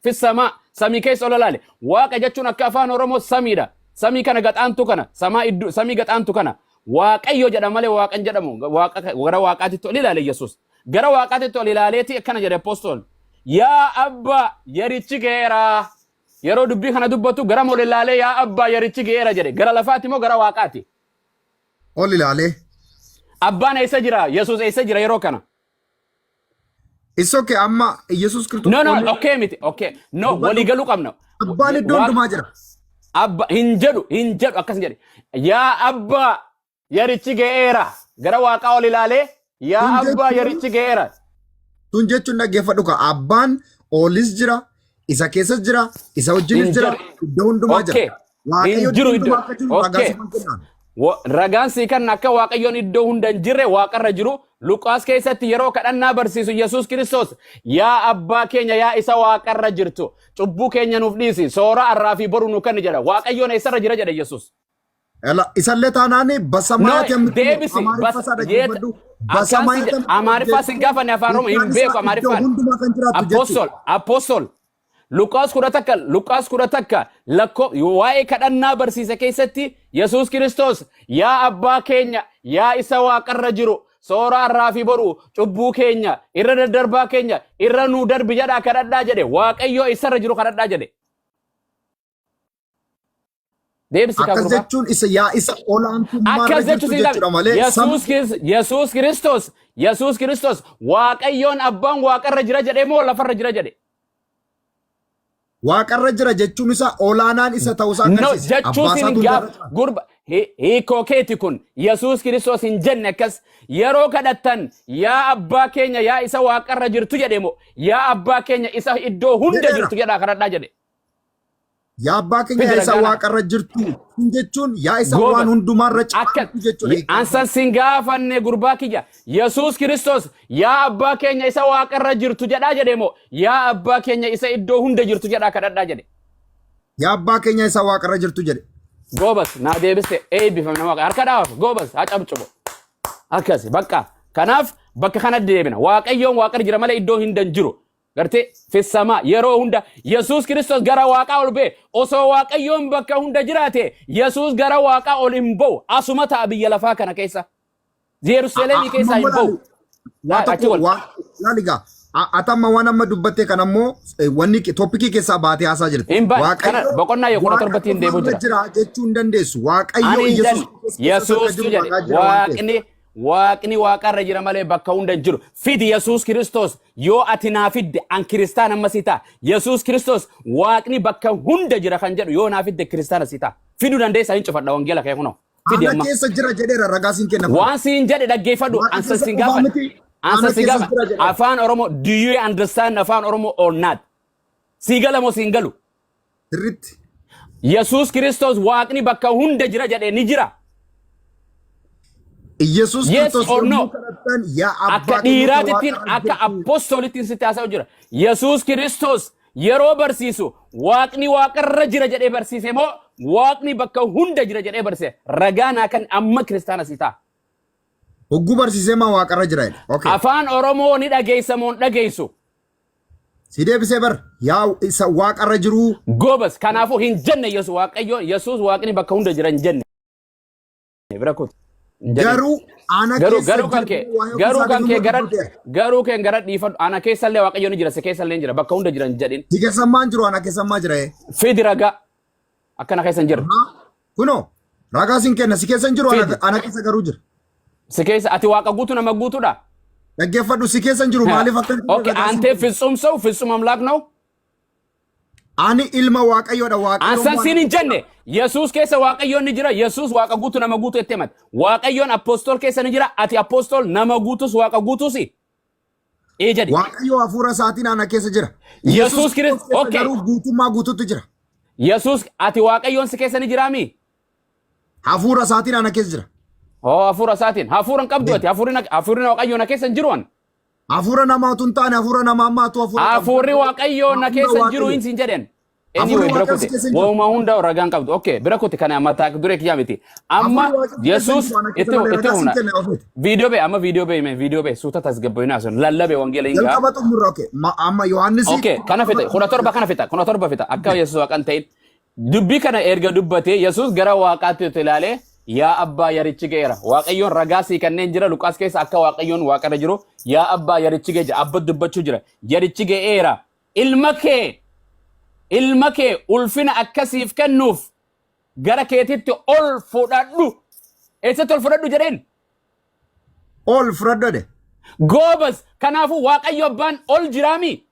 في السماء, samii keessa ol ilaale. Waaqa jechuun akka afaan Oromoo samiidha. Samii kana gaxaantu kana, samaa iddoo samii gaxaantu kana. Waaqayyo jedha malee waaqan jedhamu. Waaqa gara waaqaatitti ol ilaale Yesuus. Gara waaqaatitti ol ilaaleeti akkana jedhe apostol. Yaa abbaa, yerichi ga'eera. Yeroo dubbii kana dubbatu gara ol ilaalee yaa abbaa, yerichi ga'eera jedhe. Gara lafaati moo gara waaqaati? Ol ilaalee. Abbaan eessa jira? Yesuus eessa jira yeroo kana? It's okay, amma Yesuus Kiristoos No, no, okay miti. Okay. No, walii galuu qabna. Abbaan iddoo hundumaa jira. Abba hin jedhu, hin jedhu, akkas jedhe. Yaa abbaa, yerichi ga'eera. Gara waaqaa ol ilaalee yaa Kun abbaa, yerichi ga'eera. Tun jechuun, dhaggeeffadhu ka, abbaan olis jira, isa keessas jira, isa wajjinis Hin jira, jedhu. Iddoo hundumaa jira. Hin Waaqayyo jiru iddoo iddoo. hundumaa akka jiru ragaa siifan kennaan. Ragaan sii kan akka Waaqayyoon iddoo hunda hin jirre, waaqarra jiru, Luqaas keessatti yeroo kadhannaa barsiisu Yesuus Kiristoos, "Yaa abbaa keenya, yaa isa waaqarra jirtu, cubbuu keenya nuuf dhiisi, soora arraa fi boru nu kenni" jedha. Waaqayyoon eessarra jira jedhe Yesuus? Ela isallee taanaan No, በሰማያት የምትኖር deebisi. Amaariffa isaa dhaggeeffadhu. Akkaan si Amaariffaa sin gaafanne, afaan Oromoo hin beeku Iddoo Amaariffaan. hundumaa kan jiraattu Apostle, jechuudha. Apostle, Luqaas 11, Luqaas 11, lakkoo waa'ee kadhannaa barsiise keessatti Yesuus Kiristoos, "Yaa abbaa keenya, yaa isa waaqarra jiru, soora har'aa fi boru cubbuu keenya irra daddarbaa keenya irra nuu darbi jedhaa kadhadhaa" jedhe. Waaqayyo isarra jiru kadhadhaa jedhe. Deebisi kaa Akkas gurbaa. jechuun isa yaa isa olaantummaarra Akkas jirtu jechuun siin jechuudha malee Yesuus Kiristoos Waaqayyoon abbaan waaqarra jira jedhee moo lafarra jira jedhe? Waaqarra jira jechuun isaa olaanaan isa ta'uusaa No, agarsiisa. jechuu Abbaa siin isaatu gaaf hundarra jira. gurba hiikoo keeti kun. Yesuus Kiristoos hin jenne akkas. Yeroo kadhattan "Yaa abbaa keenya, yaa isa waaqarra jirtu" jedhe moo "Yaa abbaa keenya isa iddoo hunda Jedheera. jirtu" jedhaa kadhadhaa jedhe? Yaa abbaa keenya, Fidi yaa isa ragaana. waaqarra jirtu kun jechuun yaa isa Gooba. waan hundumaarra Akka caaltu jechuudha. Ansan sin gaafanne, gurbaa kiyya. Yesuus Kiristoos "Yaa abbaa keenya isa waaqarra jirtu" jedhaa jedhe moo "Yaa abbaa keenya isa iddoo hunda jirtu" jedhaa kadhadhaa jedhe? Yaa abbaa keenya isa waaqarra jirtu jedhe. Goobas, naa deebiste, eebbifame nama harka dhaaf. Goobas, haa cabcubo. Akkasi bakka kanaaf bakka kana deebina. Waaqayyoon waaqarra jira malee iddoo hin jiru. Gartee في السماء yeroo hunda Yesuus Kiristoos gara waaqaa ol ba'e. Osoo Waaqayyoon bakka hunda jiraate Yesuus gara waaqaa ol hin ba'u, asuma ta'a biyya lafaa kana keessa. Yerusaalemii keessaa hin ba'u. Waa Achi tokko ol. waa laali gaa, atamma waan amma dubbatte kan ammoo wanni topicii keessaa baatee haasaa jirti. Hin baane. Kana boqonnaa yoo 17tti hin deebi'u waaqarra jira. jira jechuu hin dandeessu. Waaqayyo Ani hin Yesuus jenne. Kiristoos keessa akka Yesuustu jiru jedhe. ragaa jira waan ta'eef. Waaqni waaqarra jira malee bakka hunda hin jiru. Fidi Yesuus Kiristoos, yoo ati naa fidde an kiristaana amma si ta'a. Yesuus Kiristoos Waaqni bakka hunda jira kan jedhu yoo naa fidde kiristaana si ta'a. Fiduu dandeessaa, hin cufadha wangeela kee kunoo. Fidi Ana amma. keessa jira jedheera, ragaa siin kenna. Waan siin jedhe dhaggeeffadhu. Waaqa Ansan keessa siin qofaa gaafadha. miti, Ansan ana siin keessa gaafa. jira jedheera. Afaan Oromoo, do you understand afaan Oromoo or not? Sii gala moo siin galu? Sirriitti. Yesuus Kiristoos Waaqni bakka hunda jira jedhee ni jira. Iyyasuus Yes Kiristoos or no? yommuu kadhattan yaa Akka abbaa keenya dhiiraatittiin waaqarra akka jirtu. apostolittiin sitti haasa'u jira. Yesuus Kiristoos yeroo barsiisu Waaqni waaqarra jira jedhee barsiise moo Waaqni bakka hunda jira jedhee barsiise? Ragaa naa kan amma kiristaana si ta'a. Hogguu barsiisee maa waaqarra jira jedhe. Okay. Afaan Oromoo ni dhageessa moo hin dhageessu? Si deebisee bar, yaa isa waaqarra jiruu. Goobas, kanaafuu hin jenne Yesuus Waaqayyo Yesuus Waaqni bakka hunda jira hin jenne. Bira kutu. Hin jedhin. Garuu ana Garuu keessa garuu kan kee jiru waa'ee garuu ofiisaa kan kee gara dubbateera. Garuu kee gara dhiifadhu, ana keessallee Waaqayyo ni jira, si keessallee ni jira, bakka hunda jira hin jedhin. Si keessammaan jiru, ana keessammaa jira. Fidi ragaa akkana keessa hin jirre. Kunoo ragaa siin kenna, si keessa hin jiru, Fidi. ana keessa garuu jira. Si keessa ati waaqa guutuu nama guutuudha. Dhaggeeffadhu, si keessa hin jiru, maaliif akka hin jirre Okay, ragaa siin አንተ kenna. ፍጹም ሰው ፍጹም አምላክ ነው። Ani ilma Waaqayyoodha, Waaqayyoon Ansan waan siin hin jenne. Yesuus keessa Waaqayyoon ni jira. Yesuus waaqa guutuu nama guutuu itti himate. Waaqayyoon apostol keessa ni jira. Ati apostol nama guutus waaqa guutuusi. Ee jedhi. Waaqayyo hafuura isaatiin ana keessa jira. Yesuus Kiristoos keessa okay. garuu guutummaa guutuutti jira. Yesuus ati Waaqayyoon si keessa ni jiraami? Hafuura isaatiin ana keessa jira. Oo, hafuura isaatiin. Hafuura hin qabdu ati. Hafuurri Waaqayyoo na keessa hin jiru an. Hafuura namaa utuu hin taane, hafuura namaa ammaatu hafuura qabdu. Hafuurri Waaqayyoo na Hafuura keessa hin jiru Waaqayyo. hin siin jedhen. Hafuurri Anyway, bira Waaqayyoo si kute. keessa hin jiru. Waanuma hunda ragaan qabdu. Okay, bira kute kana mataa duree kiyyaa miti. Amma Hafuurri Waaqayyoo si keessa hin Yesuus jiru. Ana keessa itti malee itti ragaa siin humna. kenna ofiiti. Viidiyoo bee, amma viidiyoo bee, viidiyoo bee, suuta tasgabboinaa sun lallabe wangeela hin gaa. Jalqaba xumurra, okay. Amma Yohaannis Okay, kana fixa. 17 kana fixa. 17 fixa. Akka Yesuus waaqan ta'in. Dubbii kana erga dubbatee Yesuus gara waaqaatti itti ilaalee, "Yaa abbaa, yarichi ga'eera." Waaqayyoon ragaa sii kanneen jira Luqaas keessa akka Waaqayyoon waaqarra jiru. "Yaa abbaa, yarichi ga'e" jira. Abba dubbachuu jira. "Yarichi ga'eera. Ilma kee ulfina akkasiif kennuuf gara keetitti ol fudhadhu." Eessatti ol fudhadhu jedheen? Ol fudhadhu jedhe. Goobas, kanaafuu Waaqayyo abbaan ol jiraami?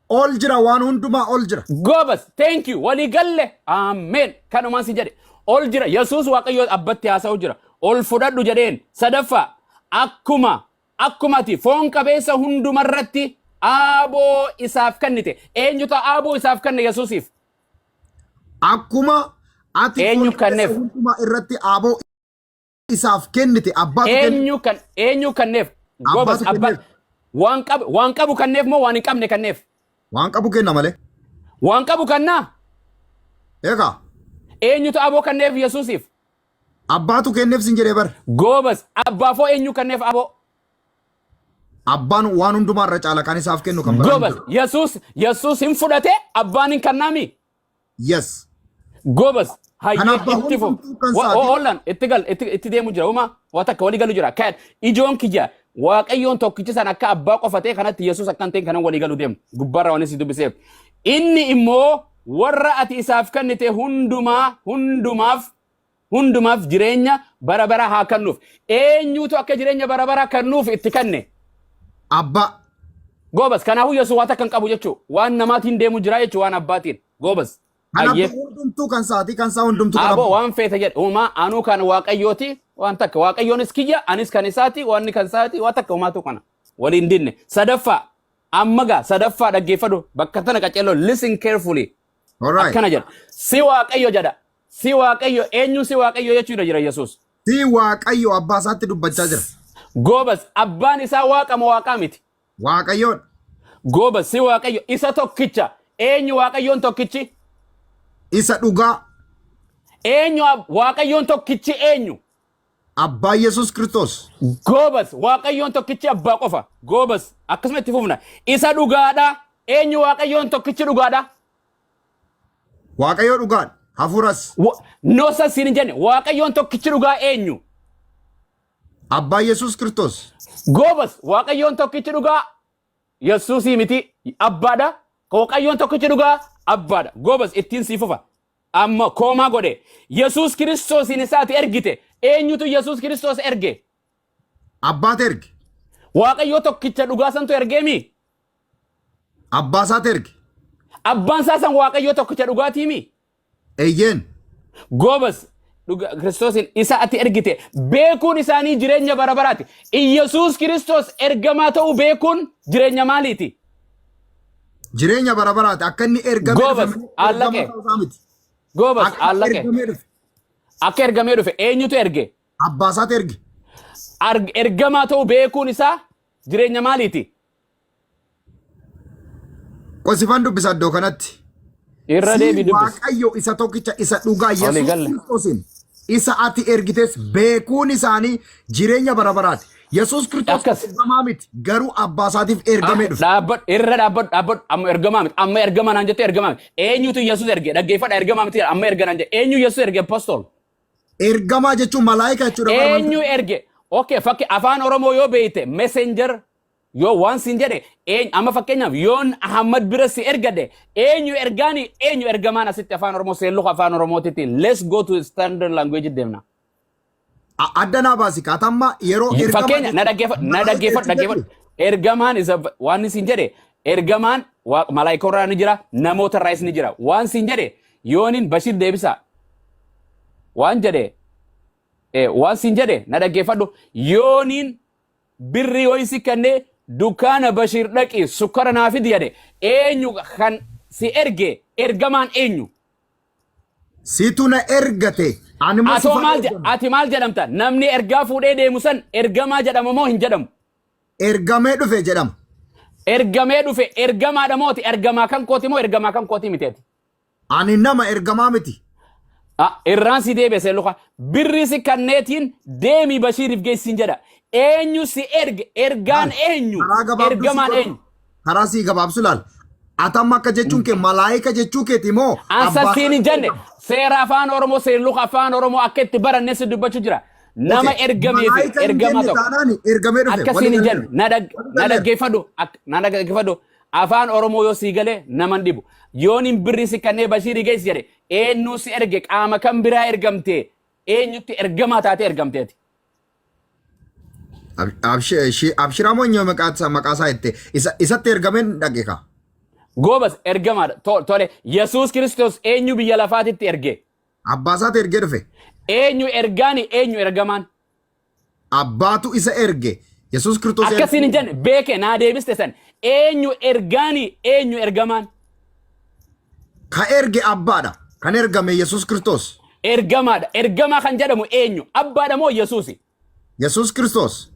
Ol jira, waan hundumaa ol jira. Goobas, thank you. Walii galle. Ameen. Kanumaan si jedhe. Ol jira. Yesuus Waaqayyo abbatti haasa'u jira. "Ol fudhadhu" jedheen. Sadaffaa, akkuma ati foon qabeessa hundumarratti aaboo isaaf kennite. Eenyutu aaboo isaaf kenne Yesuusiif? Akkuma ati Eenyu foon qabeessa kenneef? hundumaa irratti aaboo isaaf kennite, abbaatu kenne. Eenyu kenneef? Goobas, Abbaatu abbaa kenneef. waan qabu kenneef moo waan hin qabne kenneef? Waan qabu kenna malee. Waan qabu kennaa? Eegaa. Eenyutu aboo kenneef Yesuusiif? Abbaatu kenneef sin jedhee bara. Goobas, abbaafoo eenyu kenneef aboo? Abbaan waan hundumaa irra caala, kan isaaf kennu kan biraan hin Goobas, jiru. Yesuus hin fudhate, abbaan hin kennaami? Yes. Goobas, Kan hayyee, abbaa itti fufu. hundumtuu kan isaati. Hollaan itti gal itti deemu jira. Uma waa takka walii galu jira. Kan ijoon kiyya Waaqayyoon tokkichi san akka abbaa qofa ta'e kanatti Yesuus akka hin ta'in kanan walii galu deemu. Gubbaarra waan isin dubbiseef. Inni immoo warra ati isaaf kennite hundumaa hundumaaf jireenya bara bara haa kennuuf. Eenyutu akka jireenya bara bara kennuuf itti kenne? Abbaa. Goobas, kanaafuu Yesuus waan takka hin qabu jechuudha. Waan namaatiin deemu jira jechuudha, waan abbaatiin. Goobas. Kan Hayyee. abbaa hundumtuu kan isaati, kan isaa hundumtuu kan Aboo abbaa. waan feete jedhe. Uumaa anuu kan Waaqayyooti, waan takka Waaqayyoonis kiyya, anis kan isaati, wanni kan isaati, waan takka uumaatu kana waliin dinne. Sadaffaa, amma gaa sadaffaa dhaggeeffadhu bakka tana qaceelloo, listen carefully. Alright. Akkana jedha, "Si Waaqayyo" jedha. "Si Waaqayyo" eenyu "Si Waaqayyo" jechuudha jira Yesuus? Si Waaqayyo, abbaa isaatti dubbachaa jira. Goobas, abbaan isaa waaqa moo waaqaa miti? Waaqayyoon. Goobas, "Si Waaqayyo isa tokkicha." Eenyu Waaqayyoon tokkichi? Isa dhugaa. Eenyu Waaqayyoon tokkichi eenyu? Abbaa Yesuus Kiristoos. Goobas, Waaqayyoon tokkichi abbaa qofa. Goobas, akkasuma itti fufna. Isa dhugaadha. Eenyu Waaqayyoon tokkichi dhugaadha? Waaqayyo dhugaadha. Hafuuras. Nosa siin hin jenne. Waaqayyoon tokkichi dhugaa eenyu? Abbaa Yesuus Kiristoos. Goobas, Waaqayyoon tokkichi dhugaa Yesuusii miti, abbaadha. Waaqayyoon tokkichi dhugaa abbaadha. Goobas, ittiin sii fufa. Amma koomaa godhe. Yesuus Kiristoosiin isaati ergite. Eenyutu Yesuus Kiristoos erge? Abbaatu erge. Waaqayyoo tokkicha dhugaa santu ergeemi? Abbaa isaatu erge. Abbaan isaa san Waaqayyoo tokkicha dhugaatiimi? Eeyyeen. Goobas, Kiristoosiin isa ati ergite beekuun isaanii jireenya bara baraati. Iyyasuus Kiristoos ergamaa ta'uu beekuun jireenya maaliiti? Jireenya bara baraati. Akka inni ergamee Goobas, dhufe malee ergamaa allaqe. ta'uu isaa miti. Goobas, Akka allaqe. ergamee dhufe. Akka ergamee dhufe eenyutu erge? Abbaa isaatu erge. Ergamaa ta'uu beekuun isaa jireenya maaliiti? Qosifan dubbisa iddoo kanatti. Irra Si deebii dubbisi. Waaqayyo isa tokkicha isa dhugaa Walii Yesuus galle. Kiristoosiin isa ati ergites beekuun isaanii jireenya bara baraati. Yesuus Kiristoos Akkas. ergamaa miti, garuu abbaa isaatiif ergamee dhufe. Dhaabbadhu, irra dhaabbadhu, dhaabbadhu. Amma ergamaa miti, amma ergamaa naan jette, ergamaa miti. Eenyutu Yesuus erge? Dhaggeeffadha, ergamaa miti, amma erga naan jette. Eenyu Yesuus erge, apostol? Ergamaa jechuun malaayika jechuudha. Bara. Eenyu erge? Okay, fakki afaan Oromoo yoo beeyte, messenger yoo waan siin jedhe eenyu? Amma fakkeenyaaf yoon Ahmad bira si ergadhe, eenyu ergaani, eenyu ergamaan? Asitti afaan Oromoo seelluka afaan Oromootitti, let's go to standard language deemna. Adda naa baasi kaatamma yeroo ergamaa Fakkeenya na dhaggeeffadhu, na malaayika dhaggeeffadhu, jechuun dhaggeeffadhu. Ergamaan isa waan siin jedhe, ergamaan malaayika irraa ni jira, namoota irraas ni jira. Waan siin jedhe, yoonin Bashir deebisa waan jedhe, waan siin jedhe na dhaggeeffadhu. Yooniin birrii wayii si kennee, "Dukkaana Bashir dhaqi sukkara naa fidi" jedhe, eenyu kan si erge? Ergamaan eenyu? Situ na ergate. Ani immoo Atoo sifan maal ergame. ati maal jedhamta? Namni ergaa fuudhee deemu san ergamaa jedhama moo hin jedhamu? Ergamee dhufe jedhama. Ergamee dhufe ergamaadha mooti? Ergamaa kan kooti moo ergamaa kan kooti miteeti? Ani nama ergamaa miti. Ah, irraan si deebise luka. Birri si kanneetiin deemi Bashiiriif geessin jedha. Eenyu si erge? Ergaan eenyu? Karaa gabaabduu si Ergamaan godhu. eenyu? Karaa sii gabaabsu laal. Ati amma akka jechuun kee malaayika jechuu keeti moo Ansa abbaa siin hin jenne seera afaan Oromoo seerluka afaan Oromoo akka itti baranne si dubbachuu jira. Nama Okay. ergamee fi Malaayika hin ergamaa jenne tokko. taanaan ergamee dhufe. Akka Walii siin hin galleera. jenne na Walii na galleera. dhaggeeffadhu na dhaggeeffadhu afaan Oromoo yoo sii galee nama hin dhibu. Yoon hin birrii si kannee Bashiirii geessi jedhe eenyu si erge qaama kan biraa ergamtee eenyutti ergamaa taatee ergamteeti. Abshiraa moo eenyu maqaa isaa jette isatti ergameen dhaqe ka. Goobas ergamaadha. Tole Yesuus Kiristoos eenyu biyya lafaatitti erge? Abbaa isaatti ergee dhufe. Eenyu ergaani eenyu ergamaan? Abbaatu isa erge. Yesuus Kiristoos Akkasiin hin jenne beeke naa deebiste san eenyu ergaani eenyu ergamaan? Ka erge abbaadha. Kan ergame Yesuus Kiristoos. Ergamaadha. Ergamaa kan jedhamu eenyu? Abbaadha moo Yesuusi? Yesuus Kiristoos.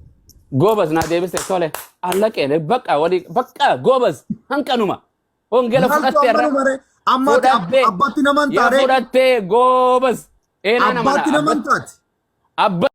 Goobas naa deebiste tole. Allaqee bakka walii bakka goobas hanqanuma. Wangeela Maaltu fudhattee amma irra. nu bare? Amma ati Fudhattee. abbaatti naman Yaa taate. fudhattee goobas. Eenaan amana. Abbaatti naman taate. Abba.